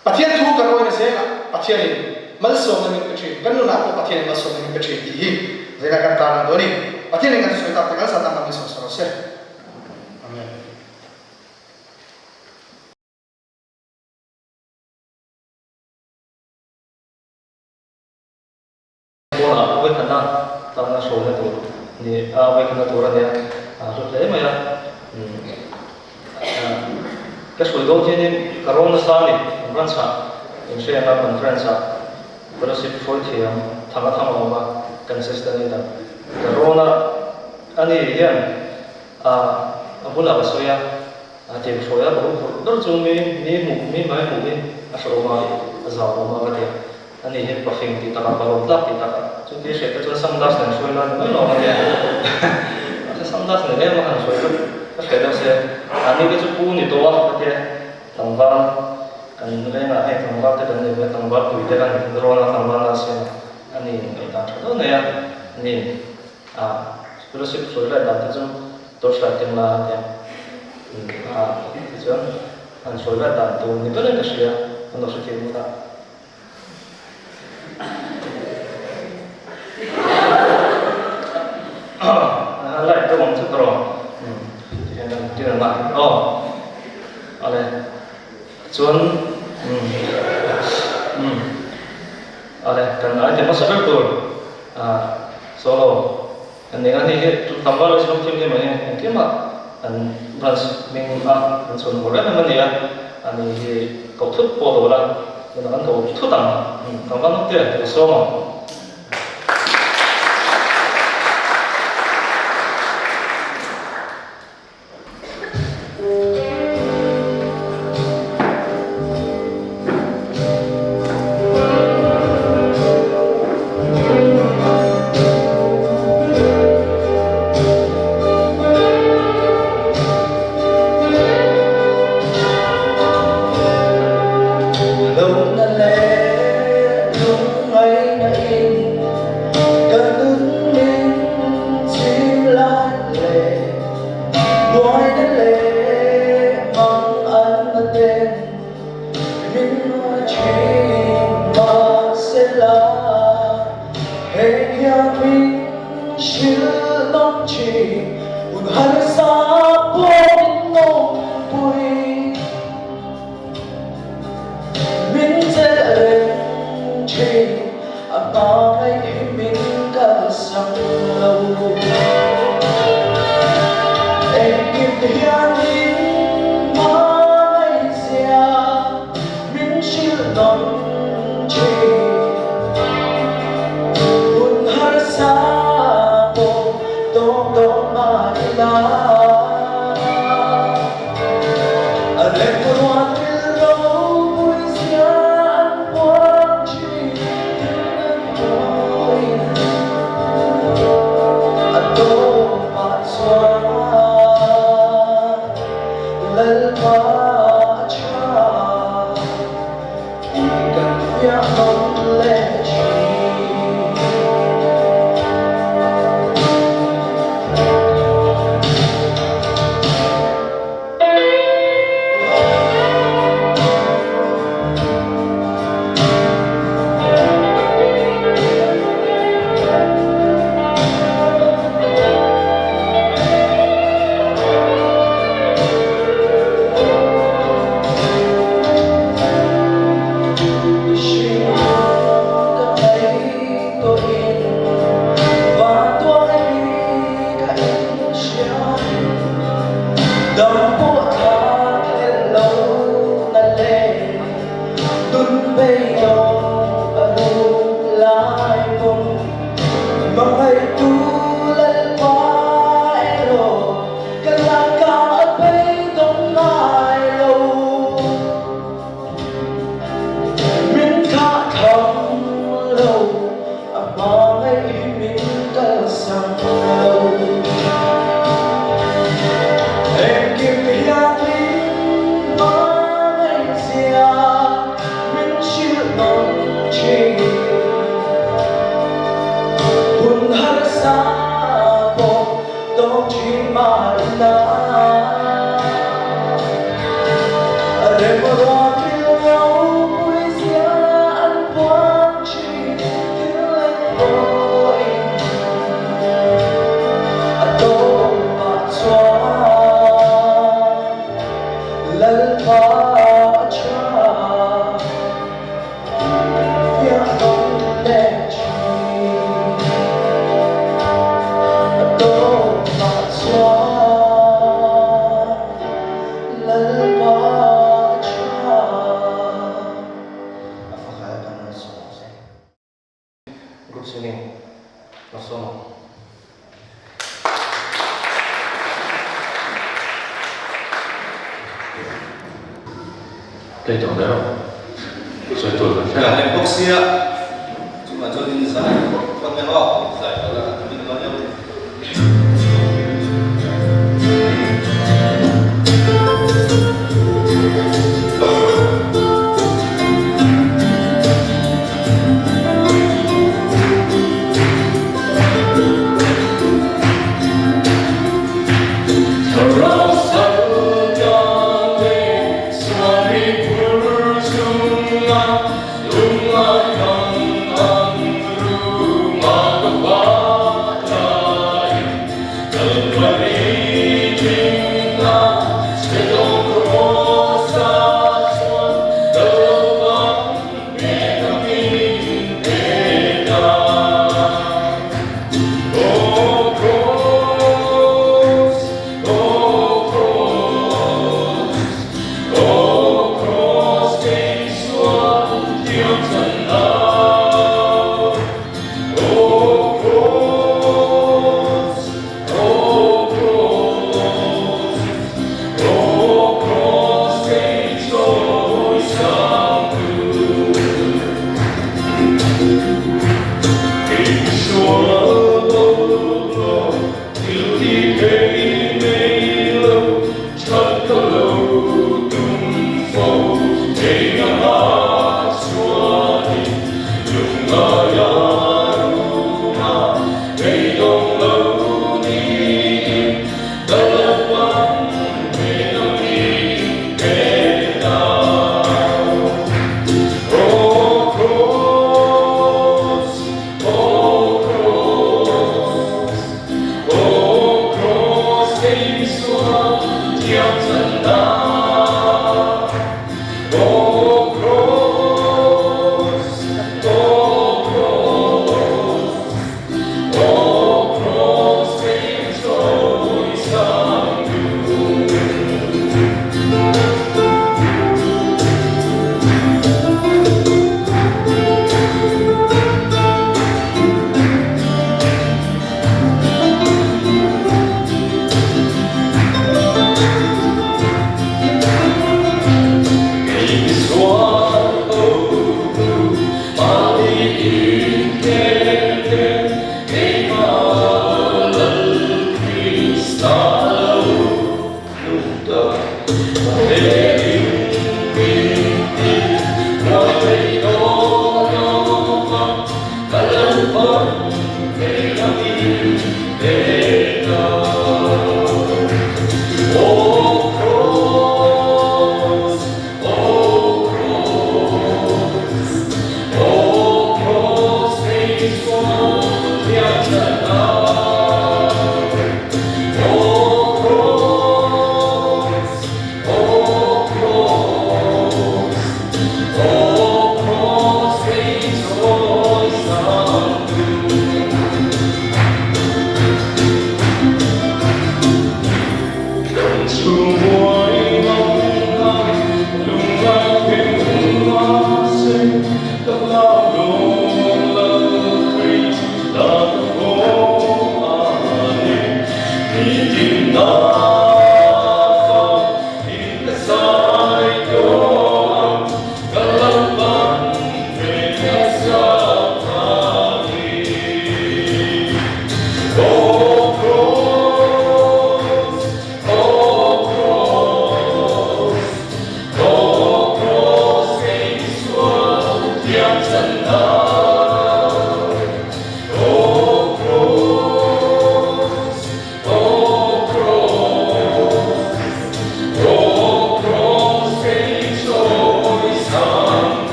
Pathian thu kan awi na zel a, Pathianin malsawmna min pe thin, kan nunah pawh Pathianin malsawmna min pe thin tih hi zela kan tarlang dawn a ni. Pathianin kan thusawi tak te kan san ang min sawm rawh se. Amen.
Pawnah vawikhatna tana hruaina tur ni a, vawikhatna tur a nia, a hlu hle mai a. Ka hruai dawn hianin ka rawn nasa a ni, branch ah inhriat a, conference ah fellowship hruai thiam thang a thang a awm a, kan sister ni dan ka rawn a, ani hian a bulah ka sawi a, a tir hruai a, ka hun phurh ber chu mi mi hmuh mi hmai hmuh hi a hrehawm a, a zau awm a ka ti a. A ni hi pafing tih takah ka rawn tlak tih takah chuti hriat te chuan sunglass nen hruai la ni mai lo ang a nia. Mahse sunglass nen em a han hruai chu ka hre deuh se. A ni te chu pu ni tawh a ka tia tlangval kan vengah hei tlangval te kan nei ve a tlangval pui te kan rawn a tlangval nal siam a a ni ngaihdan tha deuh nei a ni a fellowship hruai lai dan te chu torchlight keng la a tia a tichuan han hruai lai dan tur ni berin ka hria kan lo hrethiam bawk a. Light te awm chut rawh tihian an ti reng a aw ale chuan ale kan item hmasa ber tur solo kan nei a hei hi tlangval leh silawm thiam hi mai engkim ah an branch hming a an chhawn haw reng em a ni a ani hi koh thut pawh lo la tunah kan ko thut ang tlangval nawk te ka sawm ang. Group singing, love song.
Play tawh ber aw. Sawi tur kan hre lo.
Lem bawk sia, chungah chuan in zai phawt mai aw, zai phawt la kan tum in dawn em.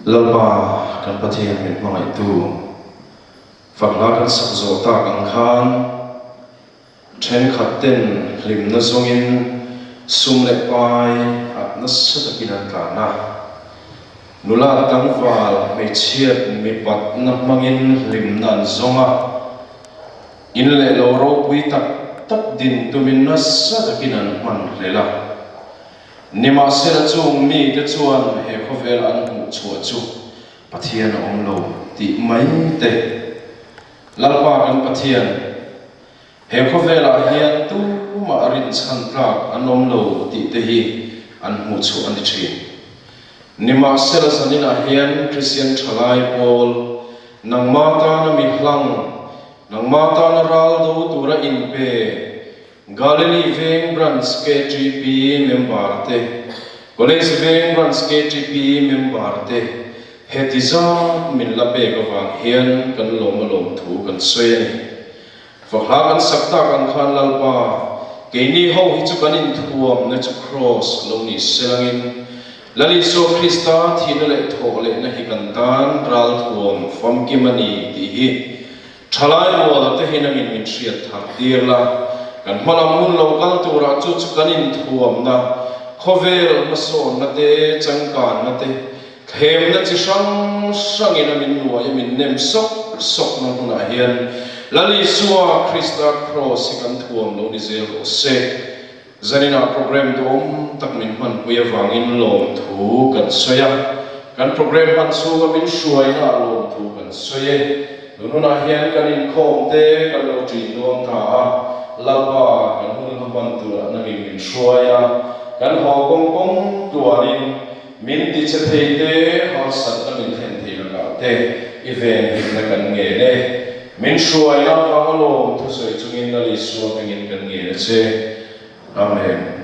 Lalpa kan Pathian min hmangaihtu fakhla kan sak zawh tak ang khan thenkhat ten hlimna zawngin sum leh pai ah nasa takin an tlan a. Nula tlangval hmeichhiat mipatna hmangin hlimna an zawng a, in leh lo ropui tak tak din tumin nasa takin an hman hlel a. Nimahsela chung mite chuan he khawvel an hmuh chhuah chu Pathian a awm lo tih mai te. Lalpa kan Pathian, he khawvelah hian tumah rinchhan tlak an awm lo tih te hi an hmuh chhuah a ni thin. Nimahsela zaninah hian Kristian thalai pawl, nangma tana mi hlang, nangma tana ral do tura inpe, Galilee Veng Branch KTP member te, College Veng Branch KTP member te heti zat min la pek avang hian kan lawm a lawm thu kan sawi a ni. Fakhla kan sak tak ang khan Lalpa, keini ho hi chu kan inthuamna chu Kraws lo ni selangin, Lal Isua Krista thihna leh thawh lehna hi kan tan ralthuam famkim a ni tih hi Thalai rual te hi nangin min hriat thar tir la, kan hmalam hun lo kal turah chu chu kan inthuamna, khawvel hmasawnna te, changkanna te, thlemna chi hrang hrangin a min nuai a min nem sawk sawkna hmunah hian Lal Isua Krista Kraws hi kan thuam lo ni zel rawh se. Zaninah program duhawm tak min hmanpui avangin lawmthu kan sawi a, kan program hman chhunga min hruainaah lawmthu kan sawi e. Tunhunah hian kan inkhawm te kan lo ṭin dawn ta a, Lalpa kan hun hla hman turah nangin min hruai a, kan haw kawng kawng tuanin min ti che thei te, harsatna min thlen thei lakah te i venhimna kan ngen e. Min hruaina avanga lawm thusawi chungin Lal Isua hmingin kan ngen a che. Amen.